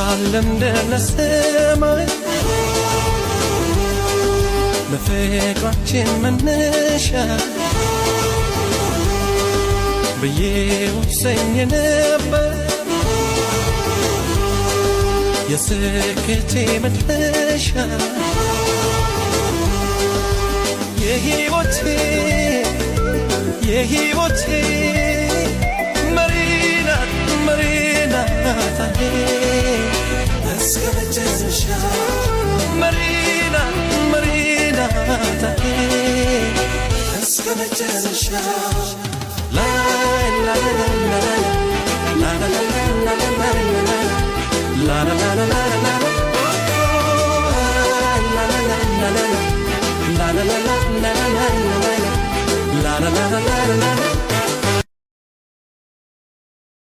ሳልለምድ ለሰማይ ለፍቅራችን መነሻ ብዬ ወሰኜ ነበር የስኬቴ መድረሻ የሕይወቴ የሕይወቴ መሪ ናት መሪ ናት እስከ መጨረሻ መሪ ናት መሪ ናት እስከ መጨረሻ ላይ ላይ